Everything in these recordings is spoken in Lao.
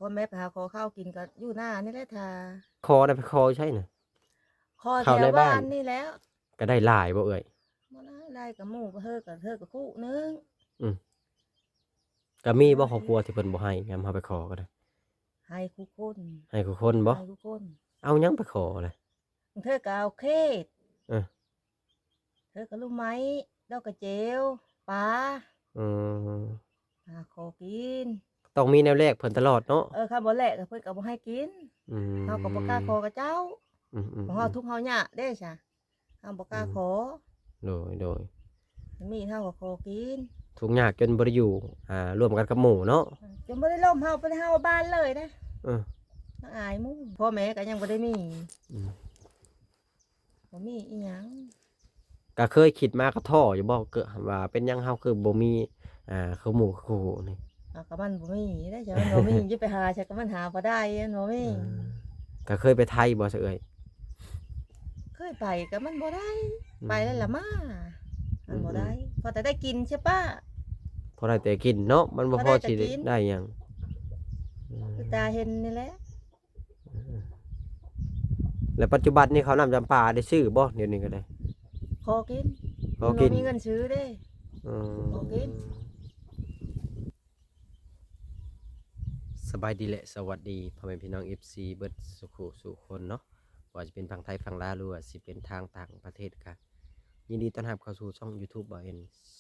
ພໍ່ແມ່ໄປຫາຂໍເຂົ້າກິນກໍຢູ່ນານີ້ແຫຼະທ່າ. ຂໍນະ ໄປຂໍຢູ່ໃສນະ? ຂໍແຖວບ້ານນີ້ແຫຼະ. ກໍໄດ້ຫຼາຍບໍ່ເອື້ອຍ? ບໍ່ຫຼາຍ ໄດ້ກັບໝູ່ເຮີກັບເຮີກັບຄູ່ໜຶ່ງ. ອືມ ກໍມີບໍ່ຄອບຄົວທີ່ເພິ່ນບໍ່ໃຫ້ ຍາມເຮົາໄປຂໍກໍໄດ້? ໃຫ້ຄູ່ຄົນ. ໃຫ້ຄູ່ຄົນບໍ່? ໃຫ້ຄູ່ຄົນ. ເອົາຫຍັງໄປຂໍລະ? ບາງເທື່ອກໍເອົາເຂດ ເອີ ເທື່ອກໍລູກໄມ້ ດອກກະເຈວ ປາ. ອືມ ຫາຂໍກິນ. ຕ້ອງມີແນວແລກເພິ່ນຕະຫຼອດເນາະ. ເອີ ຄັນບໍ່ແລກກໍເພິ່ນກໍບໍ່ໃຫ້ກິນ. ອືມ ເຮົາກໍບໍ່ກ້າຂໍກັບເຈົ້າ. ອືມໆໆ ເຮົາທຸກເຮົາຍາກເດ້ຊະ ເຮົາບໍ່ກ້າ ອືມ ຂໍ. ໂດຍໆ ມີເຮົາກໍຂໍກິນ. ທຸກຍາກຈົນບໍ່ໄດ້ຢູ່ ອ່າ ຮ່ວມກັນກັບໝູ່ເນາະ. ເອີ ຈົນບໍ່ໄດ້ລົມເຮົາ ບໍ່ໄດ້ເຮົາບ້ານເລີຍນະ. ເອີ ມາອາຍໝູ່ ພໍ່ແມ່ກໍຍັງບໍ່ໄດ້ມີ. ອືມ ບໍ່ມີອີ່ຫຍັງ. ກໍເຄີຍຄິດມາກໍທໍ້ຢູ່ບໍ່ ເກີດວ່າເປັນຫຍັງເຮົາຄືບໍ່ມີ ອ່າ ຄືໝູ່ຄືຄູ່ນີ້? ເອົາ ກໍມັນບໍ່ມີເດ້ ຄັນມັນບໍ່ມີ ຈະໄປຫາໃສ ກໍມັນຫາບໍ່ໄດ້ ມັນບໍ່ມີ. ເອີ ກໍເຄີຍໄປໄທບໍ່ຊະເອື້ອຍ? ເຄີຍໄປ ກໍມັນບໍ່ໄດ້. ອືມ ໄປແລ້ວລະມາ ມັນບໍ່ໄດ້. ອືມໆ ພໍແຕ່ໄດ້ກິນໃຊ່ປະ? ພໍໄດ້ແຕ່ກິນເນາະ ມັນບໍ່ພໍຊິໄດ້ຫຍັງ. ອືມ ຄືຕາເຫັນນີ້ແຫຼະ. ແລ້ວປັດຈຸບັນນີ້ເຂົ້ານ້ຳຈຳປາໄດ້ຊື້ບໍ່? ດຽວນີ້ກໍໄດ້ ຂໍກິນ. ຂໍກິນ ບໍ່ມີເງິນຊື້ເດ້. ອືມ ຂໍກິນ. ສະບາຍດີ ແລະ ສະຫວັດດີພໍ່ແມ່ພີ່ນ້ອງ ເອັຟຊີ ເບິດສູ່ຄູ່ສູ່ຄົນເນາະ, ບໍ່ວ່າຈະເປັນຝັ່ງໄທຝັ່ງລາວ ຫຼືວ່າຊິເປັນທາງຕ່າງປະເທດ ກະຍິນດີຕ້ອນຮັບເຂົ້າສູ່ຊ່ອງ YouTube ບ່າວແອນ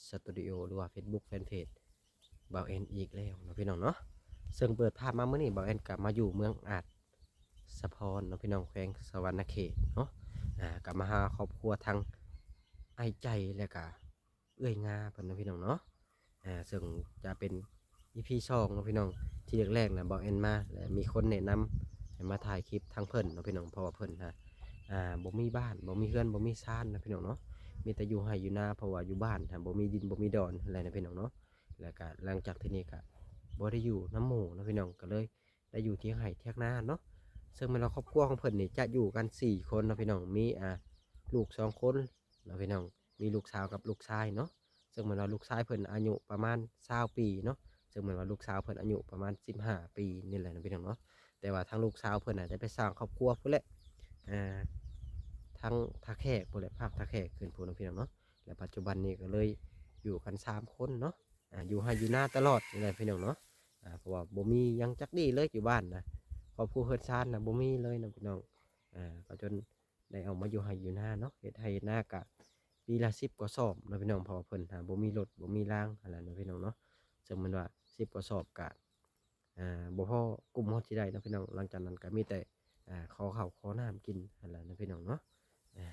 Studio ຫຼືວ່າ Facebook Fanpage ບ່າວແອນອີກແລ້ວເນາະ ພີ່ນ້ອງເນາະ. ເຊິ່ງເປີດພາບມາມື້ນີ້ ບ່າວແອນກໍມາຢູ່ເມືອງອາດສະພອນເນາະ ພີ່ນ້ອງ, ແຂວງສະຫວັນນະເຂດເນາະ. ອ່າ ກໍມາຫາຄອບຄົວທາງອ້າຍໃຈ ແລະກະເອື້ອຍງາເພິ່ນເນາະ ພີ່ນ້ອງເນາະ. ອ່າ ເຊິ່ງຈະເປັນ ອີພີ ສອງເນາະ ພີ່ນ້ອງ. ທີແລກໆນະ ບ່າວແອນມາ ແລະມີຄົນແນະນຳໃຫ້ມາຖ່າຍຄລິບທາງເພິ່ນເນາະ ພີ່ນ້ອງ, ເພາະວ່າເພິ່ນນະ ອ່າ ບໍ່ມີບ້ານ ບໍ່ມີເຮືອນ ບໍ່ມີຊານນະ ພີ່ນ້ອງເນາະ, ມີແຕ່ຢູ່ໄຮ່ຢູ່ນາ ເພາະວ່າຢູ່ບ້ານຫັ້ນບໍ່ມີດິນບໍ່ມີດອນຫັ້ນແຫຼະນະ ພີ່ນ້ອງເນາະ. ແລ້ວກະຫຼັງຈາກທີ່ນີ້ກະບໍ່ໄດ້ຢູ່ນຳໝູ່ເນາະ ພີ່ນ້ອງ, ກໍເລີຍໄດ້ຢູ່ທຽງໄຮ່ທຽງນາເນາະ. ເຊິ່ງແມ່ນວ່າຄອບຄົວຂອງເພິ່ນນີ້ຈະຢູ່ກັນສີ່ຄົນເນາະ ພີ່ນ້ອງ, ມີ ອ່າ ລູກສອງຄົນເນາະ ພີ່ນ້ອງ, ມີລູກສາວກັບລູກຊາຍເນາະ. ເຊິ່ງແມ່ນວ່າລູກຊາຍເພິ່ນອາຍຸປະມານຊາວປີເນາະ, ເຊິ່ງແມ່ນວ່າລູກສາວເພິ່ນອາຍຸປະມານສິບຫ້າປີນີ້ແຫຼະນະ ພີ່ນ້ອງເນາະ. ແຕ່ວ່າທາງລູກສາວເພິ່ນອາດຈະໄປສ້າງຄອບຄົວພຸ້ນແຫຼະ ອ່າ ທາງທ່າແຂກພຸ້ນແຫຼະ, ພາກທ່າແຂກຂຶ້ນພຸ້ນນະ ພີ່ນ້ອງເນາະ. ແລະປັດຈຸບັນນີ້ກໍເລີຍຢູ່ກັນສາມຄົນເນາະ, ອ່າ ຢູ່ໄຮ່ຢູ່ນາຕະຫຼອດນີ້ແຫຼະ ພີ່ນ້ອງເນາະ. ອ່າ ເພາະວ່າບໍ່ມີຫຍັງຈັກດີ້ເລີຍຢູ່ບ້ານນະ, ຄອບຄົວເຮືອນຊານນະບໍ່ມີເລີຍນະ ພີ່ນ້ອງ. ອ່າ ກໍຈົນ ໄດ້ອອກມາຢູ່ໄຮ່ຢູ່ນາເນາະ, ເຮັດໄຮ່ເຮັດນາກະປີລະສິບກວ່າສອບເນາະ ພີ່ນ້ອງ, ເພາະວ່າເພິ່ນຫາບໍ່ມີລົດບໍ່ມີລາງຫັ້ນແຫຼະເນາະ ພີ່ນ້ອງເນາະ. ເຊິ່ງແມ່ນວ່າສິບກວ່າສອບກະ ອ່າ ບໍ່ພໍກຸ້ມເຮົາຊິໄດ້ເນາະ ພີ່ນ້ອງ. ຫຼັງຈາກນັ້ນກະມີແຕ່ ອ່າ ຂໍເຂົ້າຂໍນ້ຳກິນຫັ້ນແຫຼະເນາະ ພີ່ນ້ອງເນາະ. ອ່າ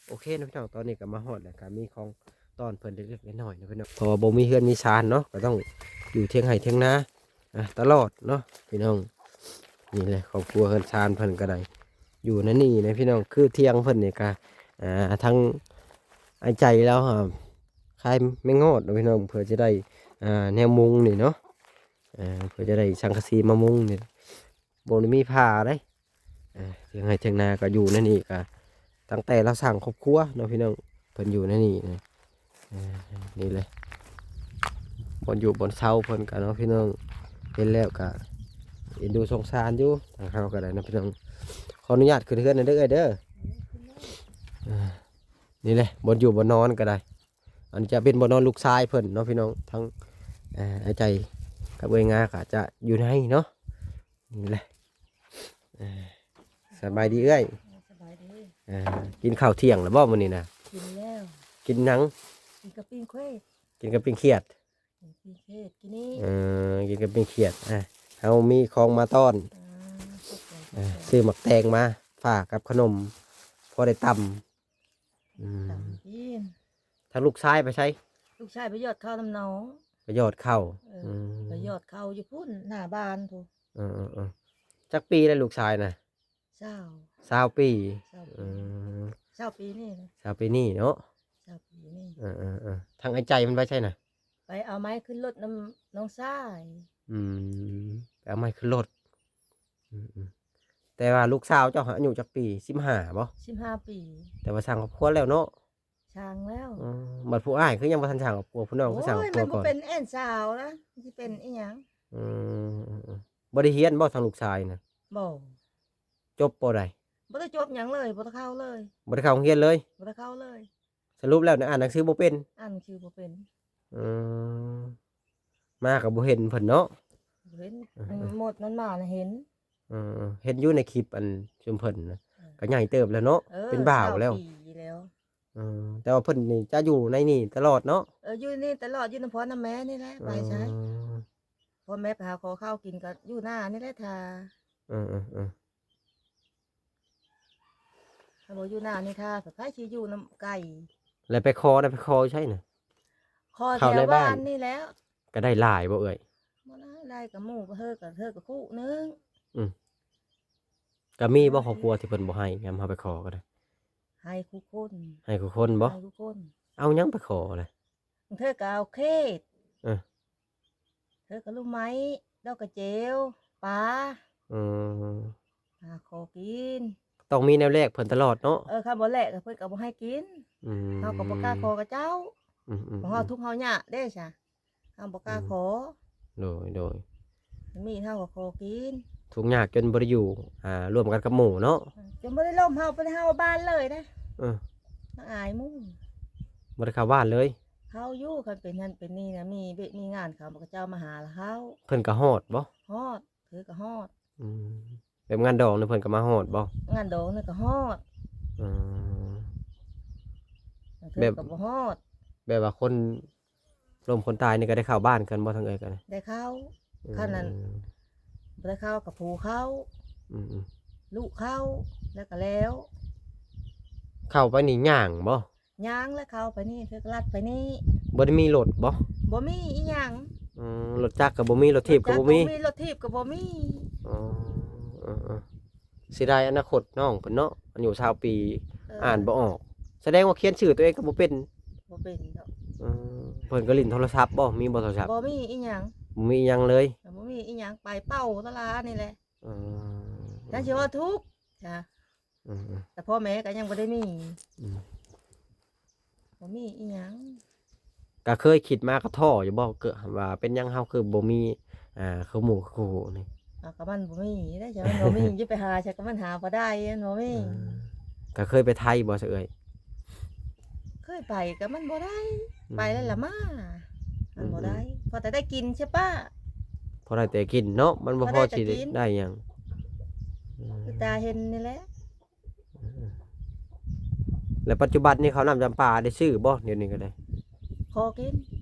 ໂອເຄເນາະ ພີ່ນ້ອງ, ຕອນນີ້ກະມາຮອດແລ້ວ ກະມີຂອງຕ້ອນເພິ່ນເລັກໆນ້ອຍໆເນາະ ພີ່ນ້ອງ, ເພາະວ່າບໍ່ມີເຮືອນມີຊານເນາະ, ກໍຕ້ອງຢູ່ທຽງໄຮ່ທຽງນາ ອ່າ ຕະຫຼອດເນາະ ພີ່ນ້ອງ. ນີ້ແຫຼະຄອບຄົວເຮືອນຊານເພິ່ນກໍໄດ້ ຢູ່ໃນນີ້ນະ ພີ່ນ້ອງ, ຄືທຽງເພິ່ນນີ້ກະ ອ່າ ທາງອ້າຍໃຈລາວ ອ່າ ຂາຍແມງງອດເນາະ ພີ່ນ້ອງ, ເພື່ອຈະໄດ້ ອ່າ ແນວມຸງນີ້ເນາະ, ອ່າ ເພື່ອຈະໄດ້ສັງກະສີມາມຸງນີ້, ບໍ່ໄດ້ມີຜ້າເດ້. ອ່າ ທຽງໄຮ່ທຽງນາກໍຢູ່ໃນນີ້ ກໍຕັ້ງແຕ່ລາວສ້າງຄອບຄົວເນາະ ພີ່ນ້ອງ, ເພິ່ນຢູ່ໃນນີ້ນະ. ອ່າ ນີ້ແຫຼະ ບ່ອນຢູ່ບ່ອນເຊົາເພິ່ນກໍເນາະ ພີ່ນ້ອງ, ເຫັນແລ້ວກໍເອັນດູສົງສານຢູ່ ທາງເຮົາກໍໄດ້ເນາະ ພີ່ນ້ອງ. ຂໍອະນຸຍາດຂຶ້ນເຮືອນໜ່ອຍເດີ ເອື້ອຍເດີ. ອ່າ ນີ້ແຫຼະ ບ່ອນຢູ່ບ່ອນນອນກໍໄດ້. ອັນນີ້ຈະເປັນບ່ອນນອນລູກຊາຍເພິ່ນເນາະ ພີ່ນ້ອງ, ທັງ ເອີ ອ້າຍໃຈກັບເອື້ອຍງາກໍຈະຢູ່ໃນເນາະ. ນີ້ແຫຼະ ເອີ ສະບາຍດີເອື້ອຍ. ສະບາຍດີ. ເອີ ກິນເຂົ້າທ່ຽງແລ້ວບໍ່ມື້ນີ້ນະ? ກິນແລ້ວ. ກິນຫຍັງ? ກິນກັບປີ້ງເຂດ. ກິນກັບປີ້ງຂຽດ. ປີ້ງເຂດກິນນີ້. ເອີ ກິນກັບປີ້ງຂຽດ. ອ່ະ ເຮົາມີຂອງມາຕ້ອນ. ອ່າ ເອີ ຊື້ໝາກແຕງມາຝາກກັບຂະໜົມ ພໍໄດ້ຕຳ. ອືມ ຕຳກິນ. ທາງລູກຊາຍໄປໃສ? ລູກຊາຍໄປຢອດເຂົ້ານຳນ້ອງ. ໄປຢອດເຂົ້າ. ເອີ ອືມ ໄປຢອດເຂົ້າຢູ່ພຸ້ນໜ້າບ້ານພຸ້ນ. ເອີໆໆ ຈັກປີແລ້ວລູກຊາຍນະ? ຊາວ. ຊາວປີ. ຊາວປີ. ອືມ ຊາວປີນີ້ນະ. ຊາວປີນີ້ເນາະ. ຊາວປີນີ້. ເອີໆໆ ທາງອ້າຍໃຈເພິ່ນໄປໃສນະ? ໄປເອົາໄມ້ຂຶ້ນລົດນຳນ້ອງຊາຍ. ອືມ ໄປເອົາໄມ້ຂຶ້ນລົດ. ອືມໆ ແຕ່ວ່າລູກສາວເຈົ້າຫາອາຍຸຈັກປີ? ສິບຫ້າບໍ່? ສິບຫ້າປີ. ແຕ່ວ່າສ້າງຄອບຄົວແລ້ວເນາະ? ສ້າງແລ້ວ. ອືມ ບັດຜູ້ອ້າຍຄືຍັງບໍ່ທັນສ້າງຄອບຄົວ? ຜູ້ນ້ອງຄືສ້າງຄອບຄົວກ່ອນ? ໂອ້ຍ ມັນບໍ່ເປັນແອນສາວນະ ຊິເປັນອີ່ຫຍັງ? ອືມ ບໍ່ໄດ້ຮຽນບໍ່ທາງລູກຊາຍນະ? ບໍ່. ຈົບ ປໍໃດ? ບໍ່ໄດ້ຈົບຫຍັງເລີຍ ບໍ່ໄດ້ເຂົ້າເລີຍ. ບໍ່ໄດ້ເຂົ້າໂຮງຮຽນເລີຍ? ບໍ່ໄດ້ເຂົ້າເລີຍ. ສະຫຼຸບແລ້ວນະ ອ່ານໜັງສືບໍ່ເປັນ? ອ່ານໜັງສືບໍ່ເປັນ. ອືມ ມາກໍບໍ່ເຫັນເພິ່ນເນາະ? ບໍ່ເຫັນ. ເອີ ເອີ ໝົດນັ້ນມານະເຫັນ. ເອີ ເຫັນຢູ່ໃນຄລິບອັນຊຸມເພິ່ນນະ ເອີ ກໍໃຫຍ່ເຕີບແລ້ວເນາະ? ເອີ ເປັນບ່າວແລ້ວ ຊາວປີແລ້ວ. ເອີ ແຕ່ວ່າເພິ່ນນີ້ຈະຢູ່ໃນນີ້ຕະຫຼອດເນາະ? ເອີ ຢູ່ນີ້ຕະຫຼອດ ຢູ່ນຳພໍ່ນຳແມ່ນີ້ແຫຼະ. ເອີ ໄປໃສ? ພໍ່ແມ່ໄປຫາຂໍເຂົ້າກິນກໍຢູ່ນານີ້ແຫຼະຖ້າ. ເອີໆໆ ຖ້າບໍ່ຢູ່ນານີ້ຖ້າ ໃຜຊິຢູ່ນຳໄກ່? ແລ້ວໄປຂໍນະ ໄປຂໍຢູ່ໃສນະ? ຂໍແຖວບ້ານນີ້ແຫຼະ. ກໍໄດ້ຫຼາຍບໍ່ເອື້ອຍ? ບໍ່ຫຼາຍ ຫຼາຍກໍໝູ່ເຮີກໍ ເຮີກໍຄູ່ໜຶ່ງ. ອືມ ກໍມີບໍ່ຄອບຄົວທີ່ເພິ່ນບໍ່ໃຫ້ ຍາມເຮົາໄປຂໍກໍໄດ້? ໃຫ້ຄູ່ຄົນ. ໃຫ້ຄູ່ຄົນບໍ່? ໃຫ້ຄູ່ຄົນ. ເອົາຫຍັງໄປຂໍລະ? ບາງເທື່ອກໍເອົາເຂດ. ເອີ ເທື່ອກໍລູກໄມ້ ດອກກະເຈວ ປາ. ອືມ ຫາຂໍກິນ. ຕ້ອງມີແນວແລກເພິ່ນຕະຫຼອດເນາະ? ເອີ ຄັນບໍ່ແລກກໍເພິ່ນກໍບໍ່ໃຫ້ກິນ. ອືມ ເຮົາກໍບໍ່ກ້າຂໍກັບເຈົ້າ. ອືມໆ ເຮົາທຸກເຮົາຍາກເດ້ຊະ ເຮົາບໍ່ກ້າຂໍ. ໂດຍໆ ມີເຮົາກໍຂໍກິນ. ທຸກຍາກຈົນບໍ່ໄດ້ຢູ່ ອ່າ ຮ່ວມກັນກັບໝູ່ເນາະ? ຈົນບໍ່ໄດ້ລົມເຮົາ ບໍ່ໄດ້ເຮົາບ້ານເລີຍນະ. ເອີ ມາອາຍໝູ່. ບໍ່ໄດ້ເຂົ້າບ້ານເລີຍ? ເຂົ້າຢູ່ ຄັນເປັນນັ້ນເປັນນີ້ນະ ມີວຽກມີງານເຂົາ ເຂົາເຈົ້າມາຫາລະເຮົາ. ເພິ່ນກໍຮອດບໍ່? ຮອດ ເພິ່ນກໍຮອດ. ອືມ ແບບງານດອງນີ້ເພິ່ນກໍມາຮອດບໍ່? ງານດອງນີ້ກໍຮອດ. ອືມ ແບບ ເພິ່ນກໍບໍ່ຮອດ. ແບບວ່າຄົນລົ້ມຄົນຕາຍນີ້ກໍໄດ້ເຂົ້າບ້ານກັນບໍ່ທາງເອື້ອຍກັນ? ໄດ້ເຂົ້າ. ອືມ ຄັນນັ້ນບໍ່ໄດ້ເຂົ້າກໍຜູ້ເຂົ້າ. ອືມໆ ລູກເຂົ້າ ແລ້ວກໍແລ້ວ. ເຂົ້າໄປນີ້ຍ່າງບໍ່? ຍ່າງແລ້ວເຂົ້າໄປນີ້ ເພິ່ນກໍລັດໄປນີ້. ບໍ່ໄດ້ມີລົດບໍ່? ບໍ່ມີອີ່ຫຍັງ. ອືມ ລົດຈັກກໍບໍ່ມີ ລົດຖີບກໍບໍ່ມີ? ລົດຈັກກໍບໍ່ມີ ລົດຖີບກໍບໍ່ມີ. ອໍ ເອີໆ ເສຍດາຍອະນາຄົດນ້ອງເພິ່ນເນາະ ອາຍຸຊາວປີ. ເອີ ອ່ານບໍ່ອອກ ສະແດງວ່າຂຽນຊື່ຕົວເອງກໍບໍ່ເປັນ. ບໍ່ເປັນດອກ. ອືມ ເພິ່ນກໍຫຼິ້ນໂທລະສັບບໍ່? ມີບໍ່ໂທລະສັບ? ບໍ່ມີອີ່ຫຍັງ. ບໍ່ມີອີ່ຫຍັງເລີຍ? ບໍ່ມີອີ່ຫຍັງ ໄປເປົ່າຕະຫຼາດນີ້ແຫຼະ. ອືມ ຈັ່ງຊິວ່າທຸກ ຈ້ະ. ອືມໆ ແຕ່ພໍ່ແມ່ກໍຍັງບໍ່ໄດ້ມີ. ອືມ ບໍ່ມີອີ່ຫຍັງ. ກໍເຄີຍຄິດມາກໍທໍ້ຢູ່ບໍ່ ເກີດວ່າເປັນຫຍັງເຮົາຄືບໍ່ມີ ອ່າ ຄືໝູ່ຄືຄູ່ນີ້? ເອົາ ກໍມັນບໍ່ມີເດ້ ຄັນມັນບໍ່ມີ ຈະໄປຫາໃສ ກໍມັນຫາບໍ່ໄດ້ ມັນບໍ່ມີ. ເອີ ກໍເຄີຍໄປໄທບໍ່ຊະເອື້ອຍ? ເຄີຍໄປກໍມັນບໍ່ໄດ້. ອືມ ໄປແລ້ວລະມາ ມັນບໍ່ໄດ້. ອືມໆ ພໍແຕ່ໄດ້ກິນຊະປະ ພໍໄດ້ແຕ່ກິນເນາະ ມັນບໍ່ພໍຊິໄດ້ຫຍັງ. ອືມ ຄືຕາເຫັນນີ້ແຫຼະ. ແລ້ວປັດຈຸບັນນີ້ເຂົ້ານ້ຳຈຳປາໄດ້ຊື້ບໍ່? ດຽວນີ້ກໍໄດ້ ຂໍກິນ.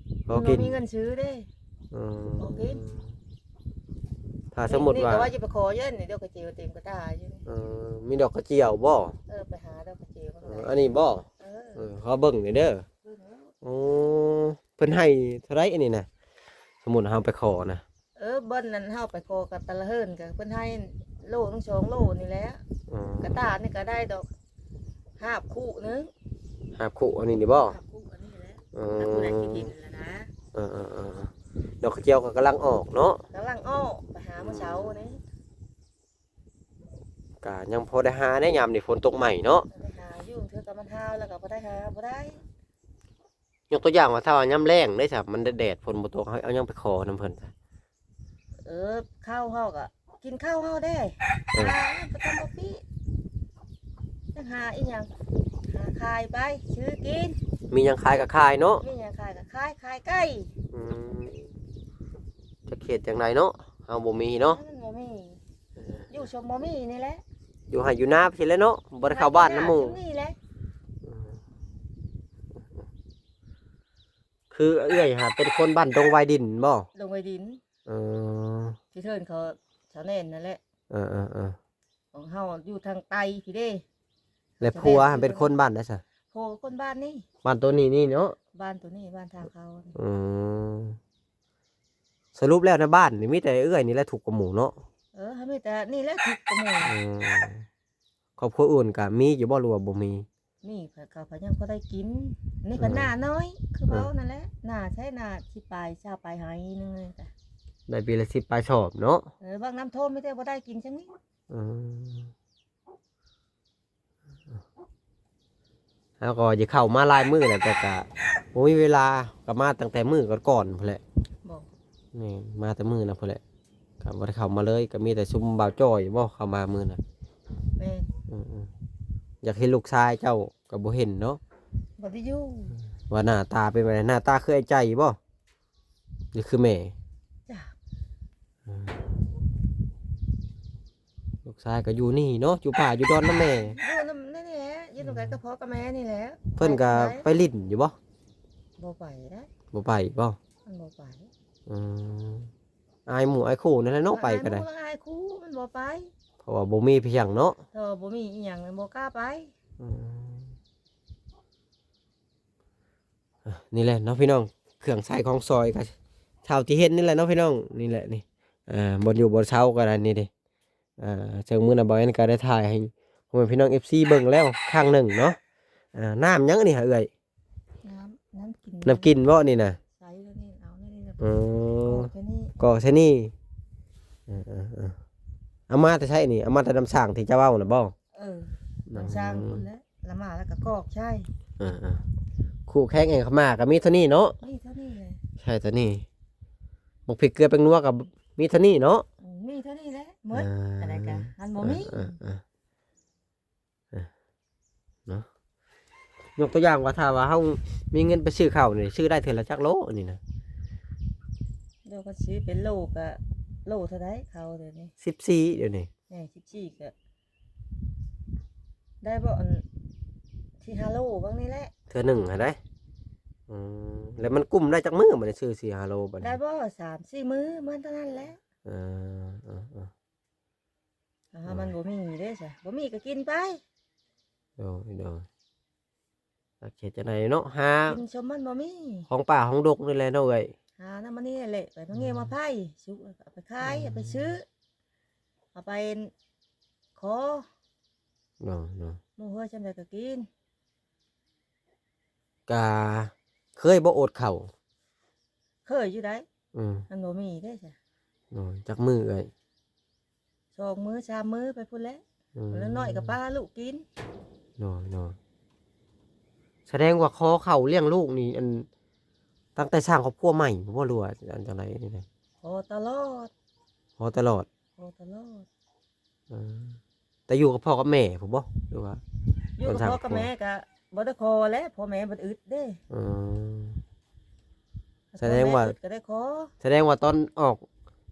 ຂໍກິນ ບໍ່ມີເງິນຊື້ເດ້. ອືມ ຂໍກິນ. ຖ້າສົມມຸດວ່າ ນີ້ກໍວ່າຈະໄປຂໍຢູ່ນີ້ ດອກກະເຈວເຕັມກະຕ່າຢູ່ນີ້. ເອີ ມີດອກກະຈຽວບໍ່? ເອີ ໄປຫາດອກກະເຈວ. ເອີ ອັນນີ້ບໍ່? ເອີ ເອີ ຂໍເບິ່ງໜ່ອຍເດີ. ເບິ່ງແລ້ວ. ໂອ້ ເພິ່ນໃຫ້ເທົ່າໃດອັນນີ້ນະ? ສົມມຸດເຮົາໄປຂໍນະ. ເອີ ບ່ອນນັ້ນເຮົາໄປຂໍກັບແຕ່ລະເຮືອນ ກໍເພິ່ນໃຫ້ໂລໜຶ່ງສອງໂລນີ້ແຫຼະ. ອໍ ກະຕ່ານີ້ກໍໄດ້ດອກຫາບຄູ່ໜຶ່ງ. ຫາບຄູ່ອັນນີ້ນີ້ບໍ່? ຫາບຄູ່ອັນນີ້ແຫຼະ. ອໍ ຫາບຄູ່ນັ້ນຊິກິນແລ້ວນະ. ເອີໆໆ ດອກກະຈຽວກໍກຳລັງອອກເນາະ? ກຳລັງອອກ ໄປຫາມື້ເຊົ້ານີ້. ກະຍັງພໍໄດ້ຫາແດ່ຍາມນີ້ຝົນຕົກໃໝ່ເນາະ? ໄດ້ຫາຢູ່ ເທື່ອກໍມັນຫາວແລ້ວກໍບໍ່ໄດ້ຫາ ບໍ່ໄດ້. ຍົກຕົວຢ່າງວ່າ ຖ້າວ່າຍາມແລ້ງເດ້ຊະ ມັນແດດໆ ຝົນບໍ່ຕົກ ເຮົາເອົາຫຍັງໄປຂໍນຳເພິ່ນຊະ? ເອີ ເຂົ້າເຮົາກໍກິນເຂົ້າເຮົາເດ້. ເອີ ຫາປະຈຳບໍ່ປີ ຍັງຫາອີ່ຫຍັງ ຫາຂາຍໄປ ຊື້ກິນ. ມີຫຍັງຂາຍກໍຂາຍເນາະ? ມີຫຍັງຂາຍກໍຂາຍ ຂາຍໄກ່. ອືມ ຈັກເຮັດຈັ່ງໃດເນາະ ເຮົາບໍ່ມີເນາະ. ມັນບໍ່ມີ. ເອີ ຢູ່ຊົມບໍ່ມີນີ້ແຫຼະ ຢູ່ໄຮ່ຢູ່ນາຊີ້ແຫຼະເນາະ ບໍ່ໄດ້ເຂົ້າບ້ານນຳໝູ່ນີ້ແຫຼະ. ອືມ ຄືເອື້ອຍຫາເປັນຄົນບ້ານດົງວາຍດິນບໍ່? ດົງວາຍດິນ. ເອີ ທີ່ເທີນເຂົາຊາວແໜ້ນນັ້ນແຫຼະ. ເອີໆໆ ຂອງເຮົາຢູ່ທາງໃຕ້ພີ້ເດ້. ແລະ ຜົວຫັ້ນເປັນຄົນບ້ານໃດຊະ? ຜົວກໍຄົນບ້ານນີ້ ບ້ານໂຕນີ້ນີ້ເນາະ? ບ້ານໂຕນີ້ ບ້ານທາງເຂົາ. ອືມ ສະຫຼຸບແລ້ວໃນບ້ານນີ້ມີແຕ່ເອື້ອຍນີ້ແຫຼະທຸກກວ່າໝູ່ເນາະ? ເອີ ເຮົາມີແຕ່ນີ້ແຫຼະທຸກກວ່າໝູ່. ອືມ ຄອບຄົວອື່ນກະມີຢູ່ບໍ່ ຫຼືວ່າບໍ່ມີ? ມີ ເຂົາກໍຍັງພໍໄດ້ກິນ. ນີ້ກໍ ເອີ ນານ້ອຍ ຄືເວົ້າ ເອີ ນັ້ນແຫຼະ ນາໃຊ້ນາສິບປາຍ ຊາວປາຍໄຮ່ໜຶ່ງນີ້ກະ ໄດ້ປີລະສິບປາຍຊອບເນາະ? ເອີ ບາງນ້ຳຖ້ວມມີແຕ່ບໍ່ໄດ້ກິນຈັ່ງນີ້. ອືມ ເຮົາກໍວ່າຈະເຂົ້າມາຫຼາຍມື້ແລ້ວ ແຕ່ກະບໍ່ມີເວລາ ກໍມາຕັ້ງແຕ່ມື້ກ່ອນໆພຸ້ນແຫຼະ. ບໍ່ ແມ່ນ ມາແຕ່ມື້ນັ້ນພຸ້ນແຫຼະ ກ ບໍ່ໄດ້ເຂົ້າມາເລີຍ ກໍມີແຕ່ຊຸມບ່າວຈ້ອຍບໍ່ເຂົ້າມາມື້ນັ້ນ. ແມ່ນ. ເອີໆ ຢາກເຫັນລູກຊາຍເຈົ້າກໍບໍ່ເຫັນເນາະ. ບໍ່ໄດ້ຢູ່. ວ່າໜ້າຕາເປັນແບບໃດ? ໜ້າຕາຄືອ້າຍໃຈບໍ່ ຫຼືຄືແມ່? ຈັກ. ເອີ ລູກຊາຍກໍຢູ່ນີ້ເນາະ ຢູ່ປ່າຢູ່ດອນນຳແມ່. ຢູ່ນຳ ນີ້ແຫຼະ ຢູ່ນຳກັນກັບພໍ່ກັບແມ່ນີ້ແຫຼະ. ເພິ່ນກໍໄປຫຼິ້ນຢູ່ບໍ່? ບໍ່ໄປໄດ໋. ບໍ່ໄປບໍ່? ມັນບໍ່ໄປ. ອືມ ອາຍໝູ່ອາຍຄູ່ນັ້ນແຫຼະເນາະ ໄປກໍໄດ້. ອາຍໝູ່ອາຍຄູ່ມັນບໍ່ໄປ ເພາະວ່າບໍ່ມີພຽງເນາະ. ເອີ ບໍ່ມີອີ່ຫຍັງມັນບໍ່ກ້າໄປ. ອືມ ນີ້ແຫຼະເນາະພີ່ນ້ອງ ເຄື່ອງໃຊ້ຂອງສອຍກໍເທົ່າທີ່ເຫັນນີ້ແຫຼະເນາະພີ່ນ້ອງ. ນີ້ແຫຼະນີ້ ອ່າ ບ່ອນຢູ່ບ່ອນເຊົາກໍໄດ້ນີ້ເດ້. ອ່າ ເຊິ່ງມື້ນັ້ນບ່າວແອນກໍໄດ້ຖ່າຍໃຫ້ພໍ່ແມ່ພີ່ນ້ອງເອັຟຊີເບິ່ງແລ້ວຄັ້ງໜຶ່ງເນາະ. ອ່າ ນ້ຳຫຍັງອັນນີ້ຫາເອື້ອຍ? ນ້ຳ ນ້ຳກິນ ນ້ຳກິນບໍ່ນີ້ນະ? ໃສ່ແລ້ວນີ້ ເອົາແລ້ວນີ້ ອໍ ກໍໃສ່ນີ້ ກໍໃສ່ນີ້. ເອີໆໆ ເອົາມາແຕ່ໃສນີ້? ເອົາມາແຕ່ນ້ຳສ້າງທີ່ເຈົ້າເວົ້ານະບໍ່? ເອີ ນ້ຳສ້າງພຸ້ນແຫຼະ ລະມາແລ້ວກໍກອກໃຊ້. ເອີໆ ຄູ່ແຂ່ງແຫ່ງຂະໝາກໍມີເທົ່ານີ້ເນາະ. ມີເທົ່ານີ້ແຫຼະ. ໃຊ້ເທົ່ານີ້. ບັກພິກເກືອແປ້ງນົວກໍມີເທົ່ານີ້ເນາະ. ອືມ ມີເທົ່ານີ້ແຫຼະໝົດ. ອ່າ ອັນໃດກໍມັນບໍ່ມີ. ເອີໆໆ ເອີ ເນາະ ຍົກຕົວຢ່າງວ່າ ຖ້າວ່າເຮົາມີເງິນໄປຊື້ເຂົ້ານີ້ ຊື້ໄດ້ເທື່ອລະຈັກໂລນີ້ນະ? ໂລ ກໍຊື້ເປັນໂລກໍໂລເທົ່າໃດເຂົ້າດຽວນີ້? ສິບສີ່ ດຽວນີ້. ແມ່ນ ສິບສີ່ ກໍໄດ້ບໍ່ ອັນ ສີ່ຫ້າໂລບາງນີ້ແຫຼະ ເທື່ອໜຶ່ງຫັ້ນໃດ໋. ອືມ ແລ້ວມັນກຸ້ມໄດ້ຈັກມື້ບັດນີ້ ຊື້ສີ່ຫ້າໂລບັດນີ້? ໄດ້ບໍ່ ສາມສີ່ມື້ ມັນເທົ່ານັ້ນແຫຼະ. ເອີ ເອີໆ ອ່າ ມັນບໍ່ມີເດ້ຊະ ບໍ່ມີກໍກິນໄປ. ໂດຍໆ ຈັກເຮັດຈັ່ງໃດເນາະ ຫາກິນຊົມມັນບໍ່ມີ ຂອງປ່າຂອງດົງນີ້ແຫຼະເນາະເອື້ອຍ. ຫານຳມັນນີ້ແຫຼະ ໄປມາແງມາໄຜ່ ສຸກແລ້ວກໍເອົາໄປຂາຍ ເອົາໄປຊື້ ເອົາໄປຂໍ. ເນາະໆ ໝູ່ເຮືອຊ່ຳໃດກໍກິນ. ກະເຄີຍບໍ່ອົດເຂົ້າ? ເຄີຍຢູ່ໃດ໋. ອືມ ມັນບໍ່ມີເດ້ຊະ. ໂດຍ ຈັກມື້ເອື້ອຍ? ສອງມື້ສາມມື້ໄປພຸ້ນແຫຼະ. ອືມ ແລ້ວນ້ອຍກໍປາລູກກິນ. ໂດຍໆ ສະແດງວ່າຂໍເຂົ້າລ້ຽງລູກນີ້ ອັນ ຕັ້ງແຕ່ສ້າງຄອບຄົວໃໝ່ບໍ່ ຫຼືວ່າອັນຈັ່ງໃດນີ້ນະ? ຂໍຕະຫຼອດ. ຂໍຕະຫຼອດ? ຂໍຕະຫຼອດ. ເອີ ແຕ່ຢູ່ກັບພໍ່ກັບແມ່ພຸ້ນບໍ່ ຫຼືວ່າ? ຢູ່ກັບພໍ່ກັບແມ່ກໍບໍ່ໄດ້ຂໍແຫຼະ ພໍ່ແມ່ເພິ່ນອຶດເດ້. ເອີ ສະແດງວ່າ ພໍ່ແມ່ອຶດກໍໄດ້ຂໍ. ສະແດງວ່າຕອນອອກ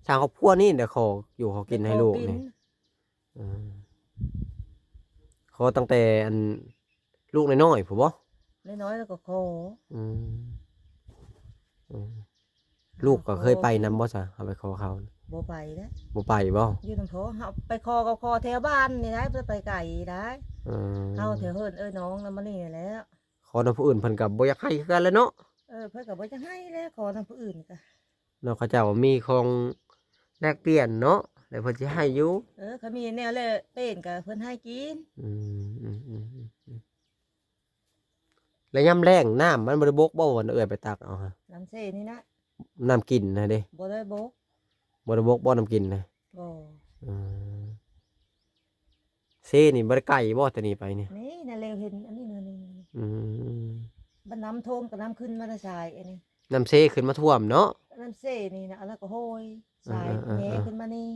ສ້າງຄອບຄົວນີ້ໄດ້ຂໍຢູ່ຂໍກິນໃຫ້ລູກນີ້. ເອີ ຂໍຕັ້ງແຕ່ອັນ ລູກນ້ອຍໆ ພຸ້ນບໍ່? ນ້ອຍໆ ແລ້ວກໍຂໍ. ອືມ ອືມ ລູກກໍເຄີຍໄປນຳບໍ່ຊະ ເຮົາໄປຂໍເຂົ້າ? ບໍ່ໄປເດ້. ບໍ່ໄປບໍ່? ຢູ່ນຳພໍ່ ເຮົາໄປຂໍກໍຂໍແຖວບ້ານນີ້ໄດ໋ ບໍ່ໄດ້ໄປໄກໄດ໋. ອືມ ເຮົາແຖວເຮືອນເອີຍນ້ອງນຳມານີ້ແຫຼະ. ຂໍນຳຜູ້ອື່ນເພິ່ນກໍບໍ່ຢາກໃຫ້ຄືກັນແຫຼະເນາະ. ເອີ ເພິ່ນກໍບໍ່ຢາກໃຫ້ແຫຼະ ຂໍນຳຜູ້ອື່ນກໍ ເນາະ ເຂົາເຈົ້າມີຂອງແລກປ່ຽນເນາະ ແລ້ວເພິ່ນຊິໃຫ້ຢູ່. ເອີ ຄັນມີແນວແລກປ່ຽນກໍເພິ່ນໃຫ້ກິນ. ອືມ ອືມ ອືມ ອືມ ແລ້ວຍາມແລ້ງນ້ຳມັນບໍ່ໄດ້ບົກບໍ່ ວັນເອື້ອຍໄປຕັກເອົາຫະ? ນ້ຳເຊນີ້ນະ ນ້ຳກິນນະເດ້. ບໍ່ໄດ້ບົກ. ບໍ່ໄດ້ບົກບໍ່ ນ້ຳກິນນະ? ບໍ່. ອືມ ເຊນີ້ບໍ່ໄດ້ໄກບໍ່ ແຕ່ນີ້ໄປນີ້? ນີ້ນະ ແລວເຫັນອັນນີ້ນະ ນີ້ ນີ້ ອືມ ບັດນ້ຳຖ້ວມກໍນ້ຳຂຶ້ນມາແຕ່ຊາຍອັນນີ້. ນ້ຳເຊຂຶ້ນມາຖ້ວມເນາະ. ນ້ຳເຊນີ້ນະ ອັນນັ້ນກໍຫ້ອຍ ເອີ ຊາຍ ເອີ ແຍ່ ເອີ ຂຶ້ນມານີ້.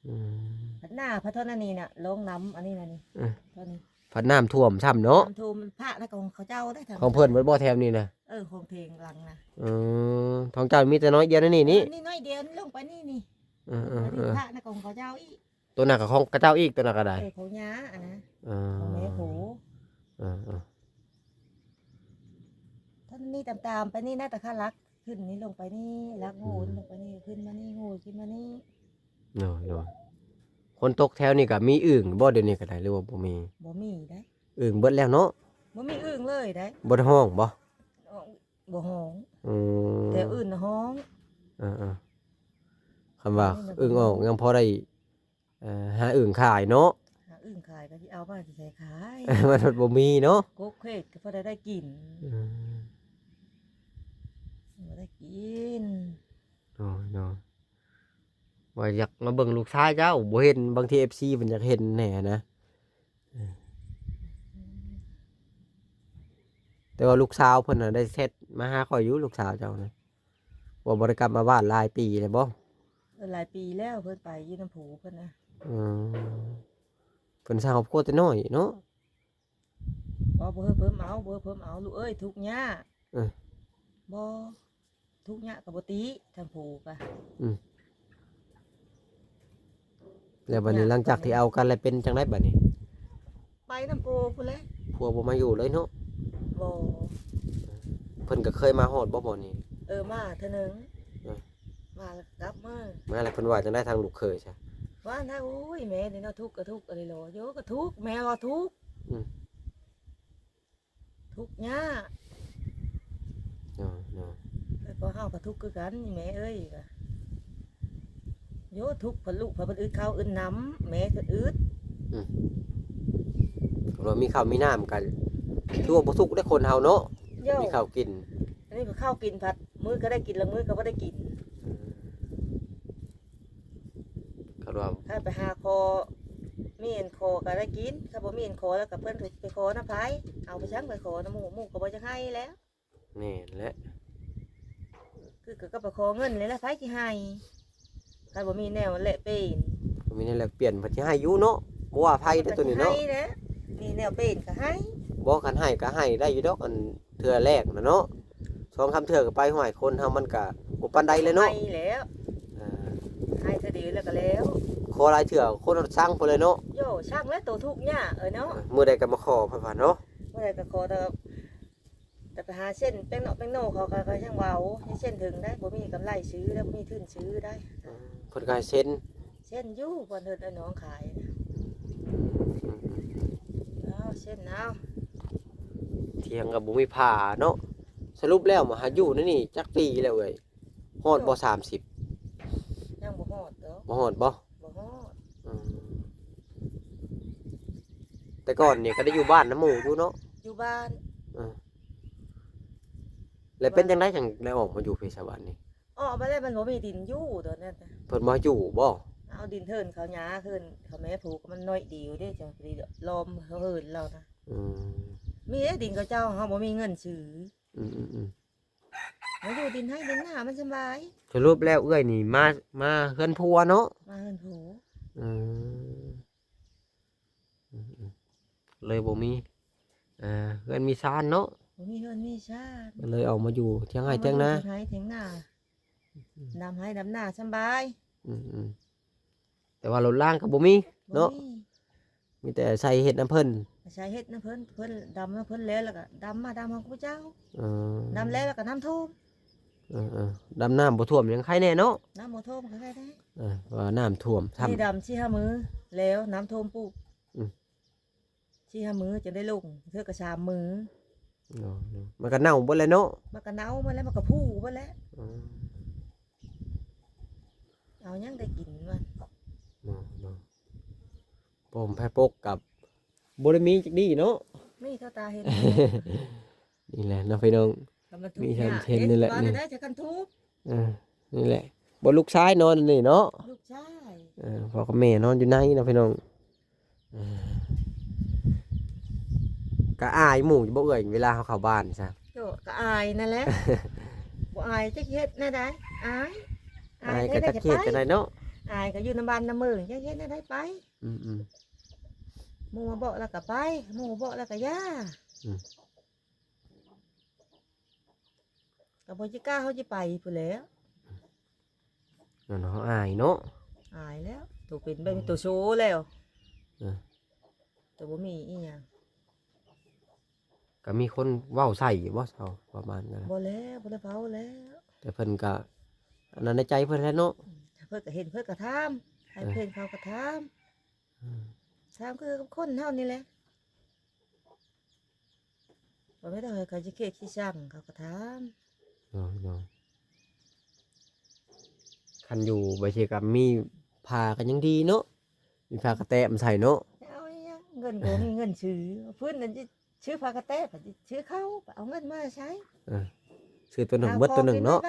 ອືມ ພັດໜ້າ ພັດເທົ່ານັ້ນນີ້ນະ ລົງນ້ຳອັນນີ້ນະນີ້. ເອີ ເທົ່ານີ້ ພັດນ້ຳຖ້ວມຊ້ຳເນາະ. ນ້ຳຖ້ວມພະນະ ຂອງເຂົາເຈົ້າໄດ໋ ຂອງເພິ່ນເບິດບໍ່ແຖວນີ້ນະ? ເອີ ຂອງເຖງຫຼັງນະ. ເອີ ຂອງເຈົ້າມີແຕ່ນ້ອຍດຽວນີ້ນີ້. ເອີ ນີ້ນ້ອຍດຽວ ລົງໄປນີ້ນີ້. ເອີໆໆ ອັນນີ້ພະນະ ຂອງເຂົາເຈົ້າອີກ. ຕົວນັ້ນກໍຂອງເຂົາເຈົ້າອີກ ຕົວນັ້ນກໍໄດ້. ເອີ ຂອງຍ່າອັນນະ. ເອີ ຂອງແມ່ໂພ. ເອີໆ ທ່ານນີ້ຕາມໆ ໄປນີ້ນະ ຕະຄາຫຼັກຂຶ້ນນີ້ ລົງໄປນີ້ ຫຼັກໂຫນ ອືມ ລົງໄປນີ້ ຂຶ້ນມານີ້ ໂຫນຂຶ້ນມານີ້. ໂດຍໆ ຝົນຕົກແຖວນີ້ກໍມີອຶ່ງບໍ່ ດຽວນີ້ກໍໄດ້ ຫຼືວ່າບໍ່ມີ? ບໍ່ມີໄດ໋. ອຶ່ງເບິດແລ້ວເນາະ. ບໍ່ມີອຶ່ງເລີຍໄດ໋. ບໍ່ໄດ້ຮ້ອງບໍ່? ບໍ່ຮ້ອງ. ອືມ ແຖວອື່ນນະຮ້ອງ. ເອີໆ ຄັນວ່າອຶ່ງອອກຍັງພໍໄດ້ ເອີ ຫາອຶ່ງຂາຍເນາະ. ຫາອຶ່ງຂາຍກໍຊິເອົາມາແຕ່ໃສຂາຍ ມັນບໍ່ມີເນາະ. ກົກເຂດກໍພໍໄດ້ໄດ້ກິນ. ອືມ ບໍ່ໄດ້ກິນ. ໂດຍໆ ວ່າຢາກມາເບິ່ງລູກຊາຍເຈົ້າ ບໍ່ເຫັນ ບາງທີເອັຟຊີເພິ່ນຢາກເຫັນແດ່ນະ. ເອີ ແຕ່ວ່າລູກສາວເພິ່ນນະໄດ້ແຊັດມາຫາຂ້ອຍຢູ່ ລູກສາວເຈົ້ານະ ວ່າບໍ່ໄດ້ກັບມາບ້ານຫຼາຍປີແລ້ວບໍ່? พิ่ນຫຼາຍປີແລ້ວ ເພິ່ນໄປຢູ່ນຳຜູ້ເພິ່ນນະ. ອືມ ເພິ່ນສ້າງຄອບຄົວແຕ່ນ້ອຍເນາະ. ບໍ່ ບໍ່ເພິ່ມເອົາ ບໍ່ເພິ່ມເອົາ ລູກເອີຍ ທຸກຍາກ. ເອີ ບໍ່ ທຸກຍາກກໍບໍ່ຕິ ທາງຜູ້ກະ. ອືມ ແລ້ວບັດນີ້ ທຸກຍາກ ຫຼັງຈາກທີ່ເອົາກັນແລ້ວ ເປັນຈັ່ງໃດບັດນີ້? ໄປນຳຜົວພຸ້ນແຫຼະ ຜົວບໍ່ມາຢູ່ເລີຍເນາະ? ບໍ່. ເພິ່ນກໍເຄີຍມາຮອດບໍ່ບ່ອນນີ້? ເອີ ມາເທື່ອໜຶ່ງ. ເອີ ມາແລ້ວກໍກັບມາ. ມາແລ້ວເພິ່ນວ່າຈັ່ງໃດທາງລູກເຂີຍຊະ? ວ່ານະ ໂອ້ຍ ແມ່ນີ້ເນາະ ທຸກກໍທຸກອີ່ຫຼີເນາະ ໂຍ ກໍທຸກ ແມ່ວ່າທຸກ. ອືມ ທຸກຍາກ. ເນາະ ເນາະ ແຕ່ພວກເຮົາກໍທຸກຄືກັນ ແມ່ເອີຍ ກະ ໂຍ ທຸກ ເພິ່ນລູກ ເພິ່ນອຶດເຂົ້າອຶດນ້ຳ ແມ່ເພິ່ນອຶດ. ອືມ ເພາະວ່າມີເຂົ້າມີນ້ຳກໍຖືວ່າບໍ່ທຸກເດ້ຄົນເຮົາເນາະ. ໂຍ ມີເຂົ້າກິນ ອັນນີ້ກໍເຂົ້າກິນ ພັດມື້ກໍໄດ້ກິນ ລາງມື້ກໍບໍ່ໄດ້ກິນ. ອືມ ຄັນວ່າ ຄັນໄປຫາຂໍ ມີອັນຂໍກໍໄດ້ກິນ ຄັນບໍ່ມີອັນຂໍແລ້ວກໍເພິ່ນໄປຂໍນຳໃຜ ເອົາໄປສັງໄປຂໍນຳໝູ່ ໝູ່ກໍບໍ່ຢາກໃຫ້ແລ້ວ. ແມ່ນແຫຼະ ຄື ກໍ ກໍໄປຂໍເງິນແລ້ວ ໃຜຊິໃຫ້ ຄັນບໍ່ມີແນວແລກປ່ຽນ ບໍ່ມີແນວແລກປ່ຽນ ເພິ່ນຊິໃຫ້ຢູ່ເນາະ ບໍ່ວ່າໃຜເດ້ໂຕນີ້ເນາະ. ໃຫ້ແຫຼະ ມີແນວປ່ຽນກໍໃຫ້. ບໍ່ ຄັນໃຫ້ກໍໃຫ້ໄດ້ຢູ່ດອກ ອັນເທື່ອແລກນະເນາະ ສອງສາມເທື່ອກໍໄປ. ຫ້ວຍ ຄົນເຮົາມັນກໍບໍ່ປານໃດແຫຼະເນາະ ໃຫ້ແລ້ວ. ອ່າ ໃຫ້ເທື່ອດຽວແລ້ວກໍແລ້ວ ຂໍຫຼາຍເທື່ອຄົນສັງພຸ້ນແຫຼະເນາະ. ໂຍ ສັງແລ້ວ ໂຕທຸກຍາກເອີຍເນາະ. ມື້ໃດກໍມາຂໍເພິ່ນວ່າເນາະ ມື້ໃດກໍຂໍ ແຕ່ ແຕ່ໄປຫາເຊັນແປ້ງເນາະແປ້ງໂນ ເຂົາກໍ ກໍຍັງເວົ້າ ຍັງເຊັນເຖິງໄດ໋ ບໍ່ມີກຳໄລຊື້ໄດ໋ ບໍ່ມີທຶນຊື້ໄດ໋. ອືມ ເພິ່ນກໍໃຫ້ເຊັນ ເຊັນຢູ່ ບ່ອນເພິ່ນເອົານ້ອງຂາຍນະ. ອືມ ເອົາ ເຊັນເອົາ ຖຽງກໍບໍ່ມີຜ້າເນາະ. ສະຫຼຸບແລ້ວມາຫາຢູ່ໃນນີ້ຈັກປີແລ້ວເອີຍ? ຮອດບໍ່ ໂອ້ ສາມສິບ? ຍັງບໍ່ຮອດດອກ. ບໍ່ຮອດບໍ່? ບໍ່ຮອດ. ອືມ ແຕ່ກ່ອນນີ້ກໍໄດ້ຢູ່ບ້ານນຳໝູ່ຢູ່ເນາະ? ຢູ່ບ້ານ. ເອີ ແລ້ວເປັນຈັ່ງໃດຈັ່ງໄດ້ອອກມາຢູ່ພີ້ສະຫວັນນີ້? ອອກມາແລ້ວມັນບໍ່ມີດິນຢູ່ຕອນນັ້ນນະ. ເພິ່ນບໍ່ໃຫ້ຢູ່ບໍ່? ເອົາດິນເທີນເຂົາຫຍ້າເທີນເຂົາແມ່ຜູກ ມັນໜ້ອຍດຽວເດ້ ຈັ່ງຊິລ້ອມເຮືອນລາວນະ. ອືມ ມີແຕ່ດິນເຂົາເຈົ້າ ເຮົາບໍ່ມີເງິນຊື້. ອືມໆໆ ມາຢູ່ດິນໄຮ່ດິນນາມັນສະບາຍ. ສະຫຼຸບແລ້ວເອື້ອຍນີ້ມາ ມາເຮືອນຜົວເນາະ? ມາເຮືອນຜົວ. ອືມ ອືມໆ ເລີຍບໍ່ມີ ເອີ ເຮືອນມີຊານເນາະ? ບໍ່ມີເຮືອນມີຊານ ກໍເລີຍອອກມາຢູ່ຖຽງໄຮ່ຖຽງນາ. ມາຢູ່ຖຽງໄຮ່ຖຽງນາ ອືມ ດຳໄຮ່ດຳນາສະບາຍ. ອືມໆ ແຕ່ວ່າລົດລາງກໍບໍ່ມີເນາະ? ບໍ່ມີ. ມີແຕ່ໃສ່ເຮັດນຳເພິ່ນ. ໃສ່ເຮັດນຳເພິ່ນ ເພິ່ນດຳນຳເພິ່ນແລ້ວ ແລ້ວກໍດຳມາດຳຂອງເຂົາເຈົ້າ. ເອີ ດຳແລ້ວ ແລ້ວກໍນ້ຳຖ້ວມ. ເອີໆ ດຳນ້ຳບໍ່ຖ້ວມຍັງໄຄແດ່ເນາະ? ນ້ຳບໍ່ຖ້ວມກໍໄຄແດ່. ເອີ ວ່ານ້ຳຖ້ວມຊ້ຳ ນີ້ດຳສີ່ຫ້າມື້ແລ້ວ ນ້ຳຖ້ວມປຸບ. ອືມ ສີ່ຫ້າມື້ຈັ່ງໄດ້ລົງ ເທື່ອກໍສາມມື້. ເນາະ ມັນກໍເນົ່າເບິດແລ້ວເນາະ? ມັນກໍເນົ່າເບິດແລ້ວ ມັນກໍຜູເບິດແລ້ວ. ອືມ ເອົາຫຍັງໄດ້ກິນວະ? ເນາະ ເນາະ ຜົມແພປົກກັບບໍ່ໄດ້ມີຈັກດີເນາະ ມີເທົ່າຕາເຫັນ. ນີ້ແຫຼະເນາະພີ່ນ້ອງ ກໍມັນທຸກຍາກ ມີເຫັນນີ້ແຫຼະ ວ່າ ນີ້ ໄດ້ຈາກກັນທຸກ. ເອີ ນີ້ແຫຼະ ບໍ່ ລູກຊາຍນອນນີ້ເນາະ? ລູກຊາຍ. ເອີ ພໍ່ກັບແມ່ນອນຢູ່ໃນເນາະພີ່ນ້ອງ. ເອີ ກະອາຍໝູ່ຢູ່ບໍ່ເອື້ອຍ ເວລາເຮົາເຂົ້າບ້ານຊະ? ໂອ້ ກະອາຍນັ້ນແຫຼະ. ບໍ່ອາຍຈັກເຮັດແນວໃດ ອາຍ ອາຍກໍຈັກເຮັດຈັ່ງໃດເນາະ? ອາຍກໍຢູ່ນຳບ້ານນຳເມືອງ ຈັກເຮັດແນວໃດໄປ. ອືມໆ ໝູ່ມາບອກແລ້ວກໍໄປ ໝູ່ບອກແລ້ວກໍຢ່າ. ອືມ ກໍບໍ່ຊິກ້າເຮົາຊິໄປພຸ້ນແຫຼະ. ນັ້ນເຮົາອາຍເນາະ. ອາຍແລ້ວ ໂຕເປັນແບບນີ້ ໂຕໂຊແລ້ວ. ເອີ ໂຕບໍ່ມີອີ່ຫຍັງ ກໍມີຄົນເວົ້າໃສ່ຢູ່ບໍ່ເຊົາ ປະມານນັ້ນ? ບໍ່ແລ້ວ ບໍ່ໄດ້ເວົ້າແລ້ວ ແຕ່ເພິ່ນກໍອັນນັ້ນໃນໃຈເພິ່ນແຫຼະເນາະ. ອືມ ເພິ່ນກໍເຫັນ ເພິ່ນກໍຖາມ ໃຜ ເອີ ເພິ່ນເຂົາກໍຖາມ. ອືມ ຖາມຄືກັບຄົນເຮົານີ້ແຫຼະ. ບໍ່ແມ່ນວ່າເຂົາຊິເຄດຊິຊັງ ເຂົາກໍຖາມ. ໂດຍ ໂດຍ ຄັນຢູ່ບາເຊກະມີຜ້າກໍຍັງດີເນາະ ມີຜ້າກະແຕມາໃສ່ເນາະ. ຈະເອົາອີ່ຫຍັງ ເງິນກໍບໍ່ມີເງິນຊື້ ເພິ່ນນັ້ນຊິຊື້ຜ້າກະແຕ ຊິຊື້ເຂົ້າ ໄປເອົາເງິນມາໃສ? ເອີ ຊື້ຕົວໜຶ່ງເບິດຕົວໜຶ່ງເນາະ.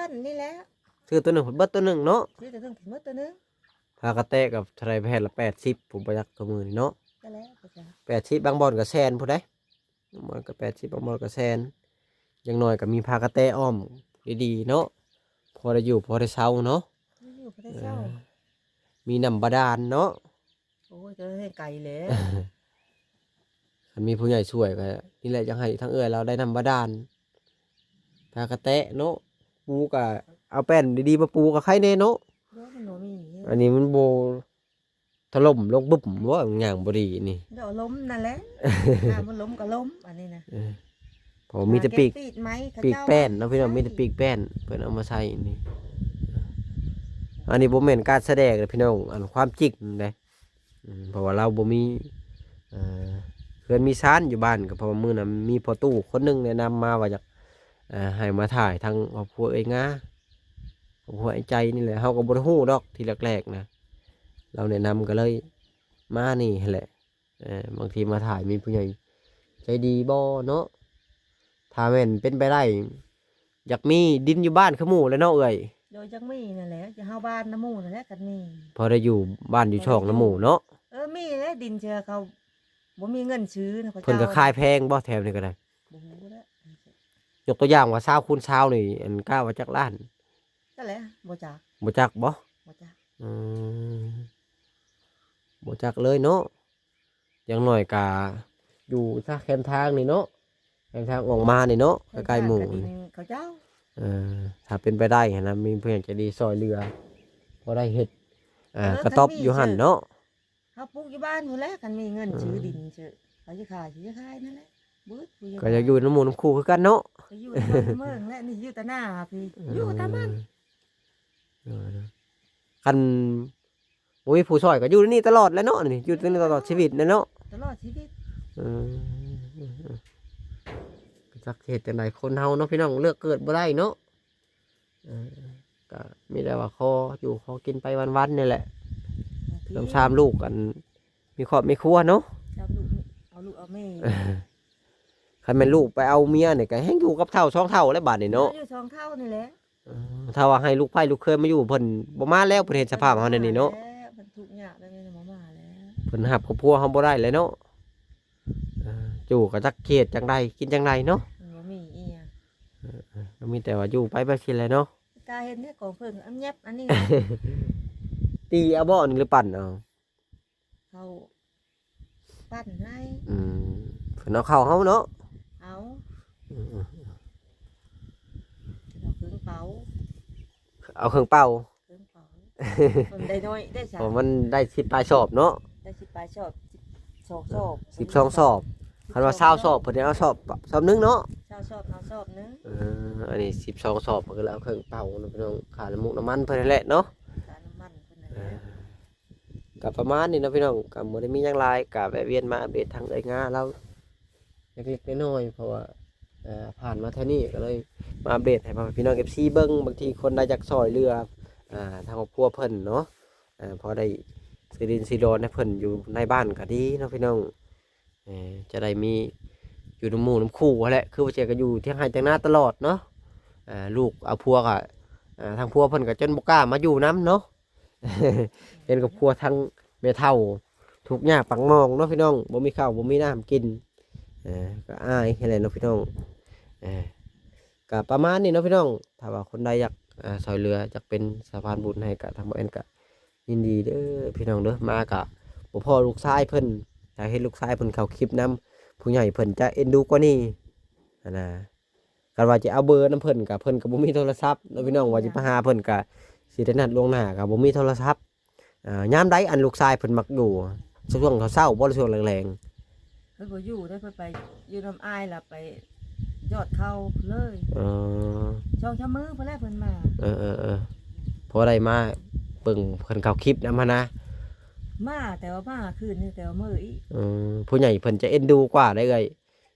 ຊື້ຕົວໜຶ່ງເບິດຕົວໜຶ່ງເນາະ. ຊື້ຕົວໜຶ່ງເບິດຕົວໜຶ່ງ. ຜ້າກະແຕກໍເທົ່າໃດ ແຜ່ນລະແປດສິບ ຜູ້ບໍ່ຈັກທຸກມື້ນີ້ເນາະ. ກໍແລ້ວ ແປດສິບ ບາງບ່ອນກໍແສນພຸ້ນໃດ. ບາງບ່ອນກໍແປດສິບ ບາງບ່ອນກໍແສນ. ຢ່າງໜ້ອຍກໍມີຜ້າກະແຕອ້ອມດີໆເນາະ ພໍໄດ້ຢູ່ພໍໄດ້ເຊົາເນາະ. ຢູ່ ບໍ່ໄດ້ເຊົ່າ ເອີ ມີນ້ຳບາດານເນາະ. ໂອ້ຍ ກໍໃຫ້ໄກແຫຼະ ຄັນມີຜູ້ໃຫຍ່ຊ່ວຍກໍນີ້ແຫຼະ ຢາກໃຫ້ທາງເອື້ອຍລາວໄດ້ນ້ຳບາດານ ພາກະແຕະເນາະ ປູກໍເອົາແປ້ນດີໆມາປູກໍໄຄແດ່ເນາະ. ບໍ່ ມັນບໍ່ມີ ອັນນີ້ມັນບໍ່ຖະຫຼົ່ມລົງບຶບບໍ່ ຍ່າງບໍ່ດີນີ້ ດຽວລົມນັ້ນແຫຼະ ຖ້າມັນລົມກໍລົມ ອັນນີ້ນະ ເອີ ເພາະມີແຕ່ປີກ ປີກໄມ້ ປີກແປ້ນເນາະພີ່ນ້ອງ ມີແຕ່ປີກແປ້ນເພິ່ນເອົາມາໃສ່ນີ້. ອັນນີ້ບໍ່ແມ່ນການສະແດງເດ້ພີ່ນ້ອງ ອັນຄວາມຈິງເດ້. ອືມ ເພາະວ່າລາວບໍ່ມີ ເອີ ເຮືອນມີຊານຢູ່ບ້ານ ກໍເພາະວ່າມື້ນັ້ນມີພໍ່ຕູ້ຄົນໜຶ່ງແນະນຳມາວ່າຢາກ ເອີ ໃຫ້ມາຖ່າຍທາງຄອບຄົວເອື້ອຍງາ ຄອບຄົວອ້າຍໃຈນີ້ແຫຼະ. ເຮົາກໍບໍ່ໄດ້ຮູ້ດອກທີແລກໆນະ ລາວແນະນຳກໍເລີຍມານີ້ຫັ້ນແຫຼະ. ເອີ ບາງທີມາຖ່າຍມີຜູ້ໃຫຍ່ໃຈດີບໍ່ເນາະ. ຖ້າແມ່ນເປັນໄປໄດ້ ຢາກມີດິນຢູ່ບ້ານຄືໝູ່ແຫຼະເນາະເອື້ອຍ. ໂດຍ ຢາກມີນັ້ນແຫຼະ ຢາກເຮົາບ້ານນຳໝູ່ນັ້ນແຫຼະ ຄັນມີ ພໍໄດ້ຢູ່ບ້ານຢູ່ຊ່ອງນຳໝູ່ເນາະ. ເອີ ມີແຫຼະ ດິນເທື່ອເຂົາບໍ່ມີເງິນຊື້ນະ ເຂົາ ເພິ່ນກໍຂາຍແພງບໍ່ແຖວນີ້ກໍໄດ້? ບໍ່ຮູ້ແຫຼະ ຍົກຕົວຢ່າງວ່າຊາວຄູນຊາວນີ້ ອັນກະວ່າຈັກລ້ານ? ຈັກແຫຼະ ບໍ່ຈັກ ບໍ່ຈັກບໍ່? ບໍ່ຈັກ ອືມ ບໍ່ຈັກເລີຍເນາະ. ຢ່າງໜ້ອຍກະຢູ່ຊະແຄມທາງນີ້ເນາະ ແຄມທາງອອກມານີ້ເນາະ ໃກ້ໆໝູ່ ເຂົາເຈົ້າ ເອີ ຖ້າເປັນໄປໄດ້ຫັ້ນນະ ມີຜູ້ໃຫຍ່ໃຈດີຊ່ອຍເຫຼືອ ພໍໄດ້ເຮັດ ເອີ ກະຕ໊ອບຢູ່ຫັ້ນເນາະ. ເຮົາປູກຢູ່ບ້ານພຸ້ນແຫຼະ ຄັນມີເງິນ ອືມ ຊື້ດິນຊື້ ເຂົາຊິຂາຍ ຊິຂາຍນັ້ນແຫຼະ ເບິດຜູ້ໃຫຍ່ ກໍຢາກຢູ່ນຳໝູ່ນຳຄູ່ຄືກັນເນາະ ກໍຢູ່ນຳໝູ່ນຳເມືອງແຫຼະ ນີ້ຢູ່ແຕ່ໜ້າພີ້ ເອີ ຢູ່ຕາມບ້ານ ເອີ ຄັນ ບໍ່ມີຜູ້ຊ່ອຍກໍຢູ່ໃນນີ້ຕະຫຼອດແຫຼະເນາະ ນີ້ຢູ່ໃນນີ້ຕະຫຼອດຊີວິດແຫຼະເນາະ ຕະຫຼອດຊີວິດ ເອີ ກໍຈັກຊິເຮັດຈັ່ງໃດ ຄົນເຮົາເນາະພີ່ນ້ອງ ເລືອກເກີດບໍ່ໄດ້ເນາະ. ເອີ ກໍມີແຕ່ວ່າຂໍຢູ່ຂໍກິນໄປວັນໆນີ້ແຫຼະ ນຳຊາມລູກ ອັນມີຄອບມີຄົວເນາະ ຊາມລູກ ເອົາລູກເອົາເມຍ ຄັນແມ່ນລູກໄປເອົາເມຍນີ້ກໍແຮ່ງຢູ່ກັບເຖົ້າສອງເຖົ້າແລ້ວບາດນີ້ເນາະ ຢູ່ສອງເຖົ້ານີ້ແຫຼະ. ເອີ ຖ້າວ່າໃຫ້ລູກໃພ້ລູກເຂີຍມາຢູ່ ເພິ່ນບໍ່ມາແລ້ວ ເພິ່ນເຫັນສະພາບເຮົາແນວນີ້ເນາະ ເພິ່ນທຸກຍາກແລ້ວ ເພິ່ນບໍ່ມາແລ້ວ ເພິ່ນຮັບຄອບຄົວເຮົາບໍ່ໄດ້ແລ້ວເນາະ ເອີ ຢູ່ກໍຈັກເຮັດຈັ່ງໃດກິນຈັ່ງໃດເນາະ ມັນບໍ່ມີອີ່ຫຍັງ ເອີ ເອີ ກໍມີແຕ່ວ່າຢູ່ໄປແບບຊີ້ແຫຼະເນາະ ກາເຫັນແຕ່ກອງເຜິ້ງອັນແຍບອັນນີ້ ຕີເອົາບໍ່ນີ້ ຫຼືປັ່ນເອົາ? ເຂົາ ປັ່ນໃຫ້ ອືມ ເພິ່ນເອົາເຂົ້າເຮົາເນາະ ເອົາ ອືມ ເອົາເຄື່ອງເປົ່າ ເອົາເຄື່ອງເປົ່າ ເຄື່ອງເປົ່າ ມັນໄດ້ໜ້ອຍໄດ້ສາ ເພາະມັນໄດ້ສິບປາຍສອບເນາະ ໄດ້ສິບປາຍສອບ ສິບສອງສອບ ສິບສອງສອບ ຄັນວ່າຊາວສອບ ເພິ່ນໄດ້ເອົາສອບ ສອບໜຶ່ງເນາະ ຊາວສອບເອົາສອບໜຶ່ງ ເອີ ອັນນີ້ສິບສອງສອບ ເພິ່ນກໍເລີຍເອົາເຄື່ອງເປົ່າເນາະພີ່ນ້ອງ ຄ່ານ້ຳມູກນ້ຳມັນເພິ່ນຫັ້ນແຫຼະເນາະ ຄ່ານ້ຳມັນເພິ່ນນັ້ນແຫຼະ ເອີ ກໍປະມານນີ້ເນາະພີ່ນ້ອງ ກໍບໍ່ໄດ້ມີຫຍັງຫຼາຍ ກໍແວະວຽນມາອັບເດດທາງເອື້ອຍງາລາວເລັກໆນ້ອຍໆ ເພາະວ່າ ເອີ ຜ່ານມາເທື່ອນີ້ກໍເລີຍມາອັບເດດໃຫ້ພໍ່ແມ່ພີ່ນ້ອງເອັຟຊີເບິ່ງ ບາງທີຄົນໃດຢາກຊ່ອຍເຫຼືອ ອ່າ ທາງຄອບຄົວເພິ່ນເນາະ ເອີ ພໍໄດ້ຊື້ດິນຊື້ດອນໃຫ້ເພິ່ນຢູ່ໃນບ້ານກໍດີເນາະພີ່ນ້ອງ ເອີ ຈະໄດ້ມີຢູ່ນຳໝູ່ນຳຄູ່ຫັ້ນແຫຼະ ຄືວ່າເສຍກໍຢູ່ທຽງໄຮ່ທຽງນາຕະຫຼອດເນາະ ເອີ ລູກເອົາຜົວກໍ ເອີ ທາງຜົວເພິ່ນກໍຈົນບໍ່ກ້າມາຢູ່ນຳເນາະ ເຫັນຄອບຄົວທາງແມ່ເຖົ້າທຸກຍາກປາກໝອງເນາະພີ່ນ້ອງ ບໍ່ມີເຂົ້າບໍ່ມີນ້ຳກິນ ເອີ ກໍອາຍຫັ້ນແຫຼະເນາະພີ່ນ້ອງ ເອີ ກໍປະມານນີ້ເນາະພີ່ນ້ອງ ຖ້າວ່າຄົນໃດຢາກ ເອີ ຊ່ອຍເຫຼືອ ຢາກເປັນສະພານບຸນໃຫ້ ກໍທາງບໍ່ແອນກໍຍິນດີເດີພີ່ນ້ອງເດີ ມາກໍບໍ່ພໍ້ລູກຊາຍເພິ່ນ ຖ້າເຫັນລູກຊາຍເພິ່ນເຂົ້າຄລິບນຳ ຜູ້ໃຫຍ່ເພິ່ນຈະເອັນດູກວ່ານີ້ຫັ້ນນະ. ຄັນວ່າຈະເອົາເບີນຳເພິ່ນ ກະເພິ່ນກະບໍ່ມີໂທລະສັບເນາະພີ່ນ້ອງ ວ່າຈະໄປຫາເພິ່ນກະຊິໄດ້ນັດລ່ວງໜ້າ ກະບໍ່ມີໂທລະສັບ. ເອີ ຍາມໃດອັນລູກຊາຍເພິ່ນມັກຢູ່ ຊ່ວງເຊົ້າໆບໍ່ ຫຼືຊ່ວງແລງໆ? ເພິ່ນບໍ່ຢູ່ເດ້ ເພິ່ນໄປຢູ່ນຳອ້າຍ ລະໄປຢອດເຂົ້າເລີຍ. ເອີ ສອງສາມມື້ພຸ້ນແຫຼະເພິ່ນມາ. ເອີໆໆ ພໍໄດ້ມາເບິ່ງເພິ່ນເຂົ້າຄລິບນຳຫັ້ນນະ. ມາແຕ່ວ່າມາຄືນນີ້ ແຕ່ວ່າມື້ອີກ. ເອີ ຜູ້ໃຫຍ່ເພິ່ນຈະເອັນດູກວ່າໄດ໋ເອື້ອຍ.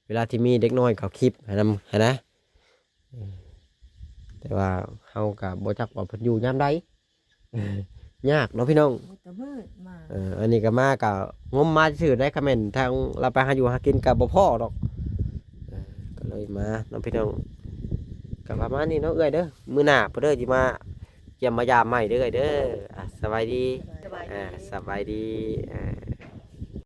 ເວລາທີ່ມີເດັກນ້ອຍເຂົ້າຄລິບໃຫ້ນຳຫັ້ນນະ ເອີ ແຕ່ວ່າເຮົາກໍບໍ່ຈັກວ່າເພິ່ນຢູ່ຍາມໃດ ຍາກເນາະພີ່ນ້ອງ ແຕ່ມືດມາ. ເອີ ອັນນີ້ກໍມາກໍງົມມາຊື່ໆໄດ໋ ຄັນແມ່ນທາງລາວໄປຫາຢູ່ຫາກິນກໍບໍ່ພໍ້ດອກ ເອີ ກໍເລີຍມາເນາະພີ່ນ້ອງ. ກໍປະມານນີ້ເນາະເອື້ອຍເດີ ມື້ໜ້າພຸ້ນເດີ ຊິມາຢ້ຽມມາຢາມໃໝ່ເດີເອື້ອຍເດີ. ອ່າ ສະບາຍດີ ສະບາຍດີ ອ່າ ສະບາຍດີ ອ່າ.